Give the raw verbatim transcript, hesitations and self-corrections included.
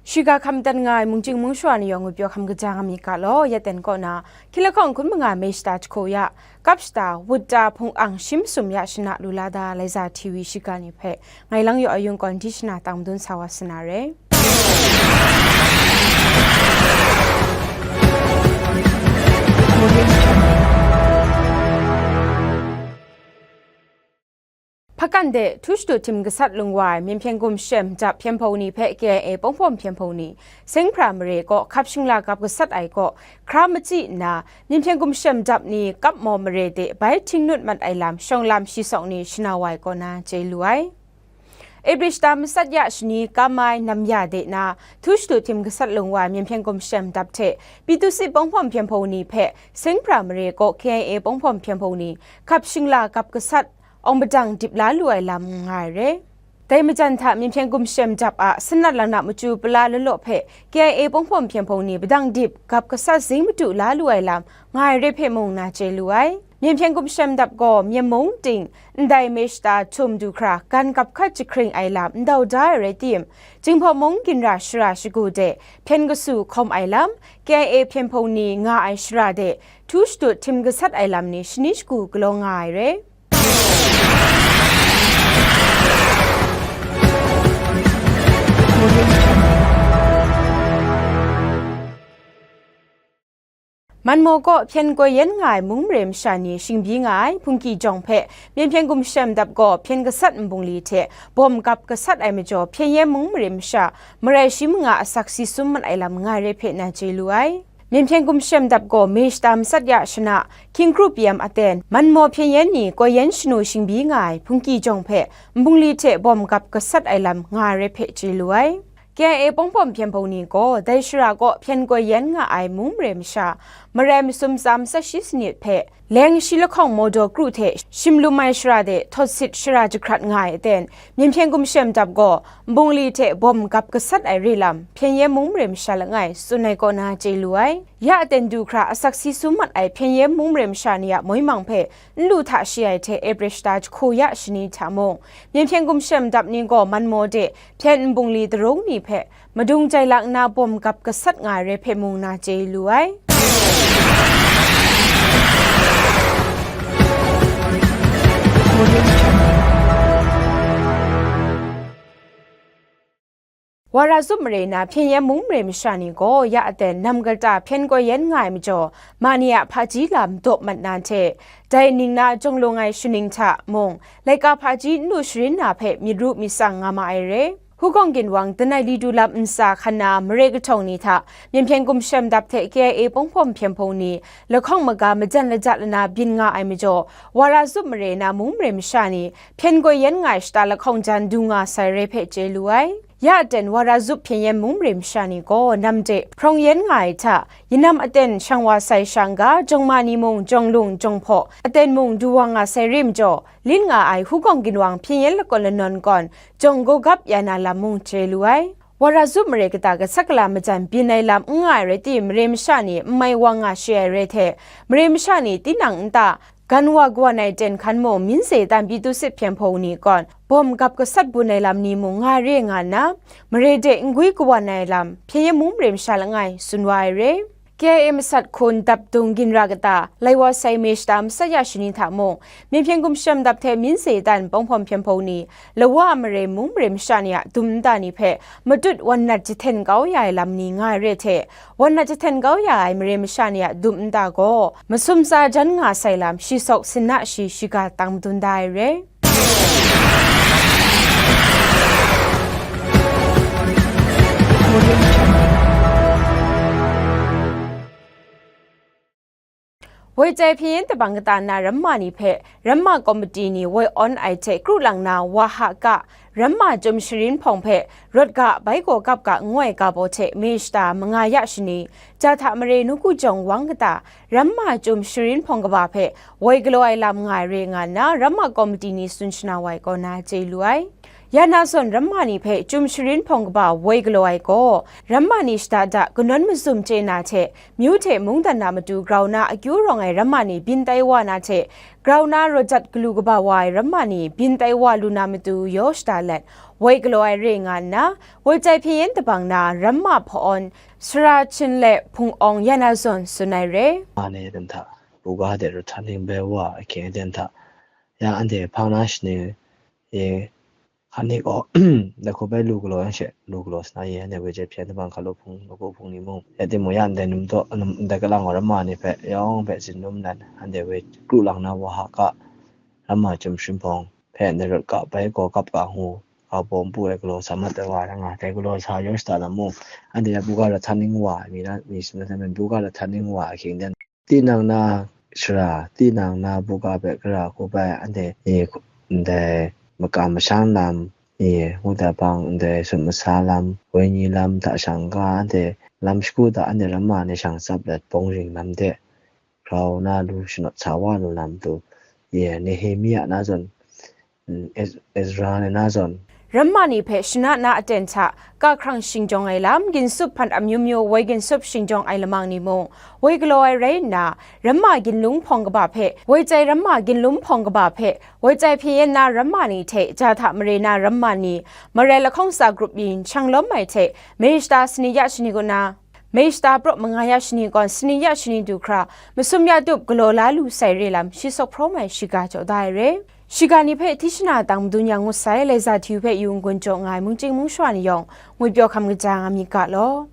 Shiga hkam madat nga ai mungchying mungshawa ni yawng ngwi pyaw hkam kaja nga myit ga law, ya ten kaw na, hkying lahkawng hkun manga May shata jahku ya, kap shata, wut ta hpung ang shi masum ya shana lu la da, Laiza T V shiga ni hpe, ngai Lang Yaw Ayung kaw n di shana tang madun sa wa sa na re. Hpakan de htu shadut htim gasat lung wa ai Myen Hpyen Gumshem Dap hpyen hpaw ni hpe K I A Ponghpawm hpyen hpaw ni, Seng Hpra mare kaw hkap shingla kap gasat ai kaw hkra machyi nna, Myen Hpyen Gumshem Dap ni kap maw mare de bai htingnut mat ai lam shawng lam shi sawk ni shana wa ai kaw na chye lu ai. April shata matsat ya shani kam ai nam ya de na, htu shadut htim gasat lung wa ai Myen Hpyen Gumshem Dap hte Pyi Tu Sit Ponghpawm hpyen hpaw ni hpe Seng Hpra mare kaw K I A Ponghpawm hpyen hpaw ni hkap shingla kap gasat, awng padang dip la lu ai lam nga ai re. Dai majan hta Myen Hpyen Gumshem Dap a sanat lang na machyu pala lalaw hpe K I A Ponghpawm hpyen hpaw ni padang dip kap gasat zing madu la lu ai lam nga ai re hpe mung na chye lu ai. Myen Hpyen Gumshem Dap gaw Myen mung ting, ndai May shata htum du hkra gan kap hkat jahkring ai lam ndau da ai rai tim, Jinghpaw mung ginra shara shagu de hpyen kasu hkawm ai lam, K I A hpyen hpaw ni nga ai shara de htu shadut htim gasat ai lam ni shani shagu galaw nga ai re. Manmaw kaw hpyen koi yen nga ai mung mare masha ni shingbyi nga ai hpungki jawng hpe Myen Hpyen Gumshem Dap gaw hpyen gasat nbungli hte bawm kap gasat ai majaw hpyen yen mung mare masha marai shi manga asak si sum mat ai lam nga ai re hpe na chye lu ai. Myen Hpyen Gumshem Dap gaw May shata matsat ya shana, hkying kru pyem aten, manmaw hpyen yen ni koi yen shanu shingbyi nga ai hpungki jawng hpe nbungli hte bawm kap gasat ai lam nga ai re hpe chye lu ai. K I A Ponghpawm hpyen hpaw ni gaw dai shara kaw hpyen koi yen nga ai mung mare masha, marai masum tsa matsat shi sanit hpe, leng shi lahkawng mawdaw kru hte shim lum ai shara de htawt sit shara jahkrat nga ai aten, Myen Hpyen Gumshem Dap gaw nbungli hte bawm gap gasat ai re lam, hpyen yen mung mare masha langai tsun ai kaw na chye lu ai. Ya aten du hkra asak si sum mat ai hpyen yen mung mare masha ni a moi mang hpe n lu hta shi ai hte April shata jahku ya shani hta mung, Myen Hpyen Gumshem Dap ni gaw manmaw de hpyen nbungli darung ni hpe madung jai lak nna bawm gap gasat nga ai re hpe mung na chye lu ai. Wara zup mare na hpyen yen mung mare masha ni gaw ya aten nam kata hpyen koi yen nga ai majaw, ma ni a hpaji lam dawp mat na hte, dai ning na jawng lung ai shaning hta mung, laika hpaji n lu sharin na hpe myit ru myit tsang nga ma ai re. Hugawng ginwang Danai Li Du Lam ntsa hkan na mare kahtawng ni hta, Myen Hpyen Gumshem Dap hte K I A Ponghpawm hpyen hpaw ni, lahkawng maga majan lajat lana byin nga ai majaw, wara zup mare na mung mare masha ni, hpyen koi yen nga ai shata lahkawng jan du nga sai re hpe chye lu ai. Ya aten wara zup hpyen yen mung mare masha ni gaw nam de hprawng yen nga ai hta, yanam aten shang wa sai sha n-ga, jawng ma ni mung jawng lung jawng hpaw aten mung du wa nga sai re majaw, lit nga ai hugawng ginwang hpyen yen lakawn lanawn gawn jawng gawgap ya na lam mung chye lu ai. Wara zup mare kata gasat gala majan byin ai lam n nga ai rai tim, mare masha ni n mai wa nga shi ai re hte, mare masha ni tinang nta, gan wa kawan ai ten hkan mung, Minze dan Pyi Tu Sit hpyen hpaw ni gawn bawm gap gasat bun ai lam ni mung nga re nga nna, mare de n gwi kawan ai lam, hpyen yen mung mare masha langai tsun wa ai re. K I A masat hkun dap dung ginra kata, lai wa sai May shata matsat ya shani hta mung, Myen Hpyen Gumshem Dap hte Minze dan Ponghpawm hpyen hpaw ni, lawa a mare mung mare masha ni a dum nta ni hpe matut wan nat jahten kau ya ai lam ni nga ai re hte, wan nat jahten kau ya ai mare masha ni a dum nta gaw, masum tsa jan nga sai lam shi sawk sinna shi shiga tang madun da ai re. Woi chyai hpyen yen tabang kata na ramma ni hpe ramma kawmiti ni woi awn ai hte kru lang na, wa ha ga, ramma chyum sharin hpawng hpe rawt ga, bai gaw kap ga, ngu ai ga baw hte May shata manga ya shani, ja hta mare nawku jawng wang kata, ramma chyum sharin hpawng kaba hpe woi galaw ai lam nga ai re nga nna, ramma kawmiti ni tsun shana wa ai kaw na chye lu ai. Ya na zawn ramma ni hpe chyum sharin hpawng kaba woi galaw ai gaw, ramma ni shada da kanawn mazum chye na hte, myu hte mungdan na matu grau na akyu rawng ai ramma ni byin tai wa na hte, grau na rawt jat galu kaba wa ai ramma ni byin tai wa lu na matu yaw shada let, woi galaw ai re nga nna, woi tai hpyen yen dabang na ramma hpa-awn sara chin le hpung awng ya na zawn tsun ai re. Mane dan hta, buga de ru htan ning bai wa ahkying aten hta, ya anhte hpang na shaning e, hkan ni gaw, dai hku bai lu galaw yang she, lu galaw sa na ye, anhte woi jai hpyen dabang hkalu hpung, lagu hpung ni mung, ya timung ya ndai num daw, num, ndai kalang wa ramma ni hpe yawng hpe tsin num nan, anhte woi kru lang na wa ha ka, ramma chyum sharin hpawng hpe ndai rawt ka bai gaw kap ka ngu, ka baw npu ai galaw sa mat ai wa rai nga, dai galaw sa yaw shada lam mung, anhte ya buga rat htan ning wa ai mi na, mi sin na hta mung, buga rat htan ning wa ahkying aten, tinang na shara, tinang na buga hpe gara hku bai anhte ni ndai makam masham lam, ni ngu da bang ndai sut masa lam, wenyi lam hta shang ga anhte lam shagu hta anhte ramma ni shang tsap let bawng ring lam de, grau na lu shanawt sa wa lu lam tu, ye Nehemia na zawn, mm, Ez-, Ezra ni na zawn, ramma ni hpe shana na aten hta kahkrang shingjawng ai lam, ginsup hpan amyu myu woi ginsup shingjawng ai lamang ni mung, woi galaw ai rai nna, ramma ginlung hpawng kaba hpe, woi tai ramma ginlung hpawng kaba hpe, woi tai hpyen yen na ramma ni hte ja hta mare na ramma ni, marai lahkawng tsa grup yin shang lawm ai hte, mei shata sani ya shani kaw na, mei shata praw manga ya shani kawn sani ya shani du hkra, masum ya dup galaw la lu sai re lam shi sawk hprawm ai shiga jaw da ai re. Shiga ni hpe Tishna tang madun yang ngut sai, Laiza Hti hpe yu n-gun jaw nga ai mungchying mungsha ni yawng, ngwipyaw hkam kaja nga myit ga law.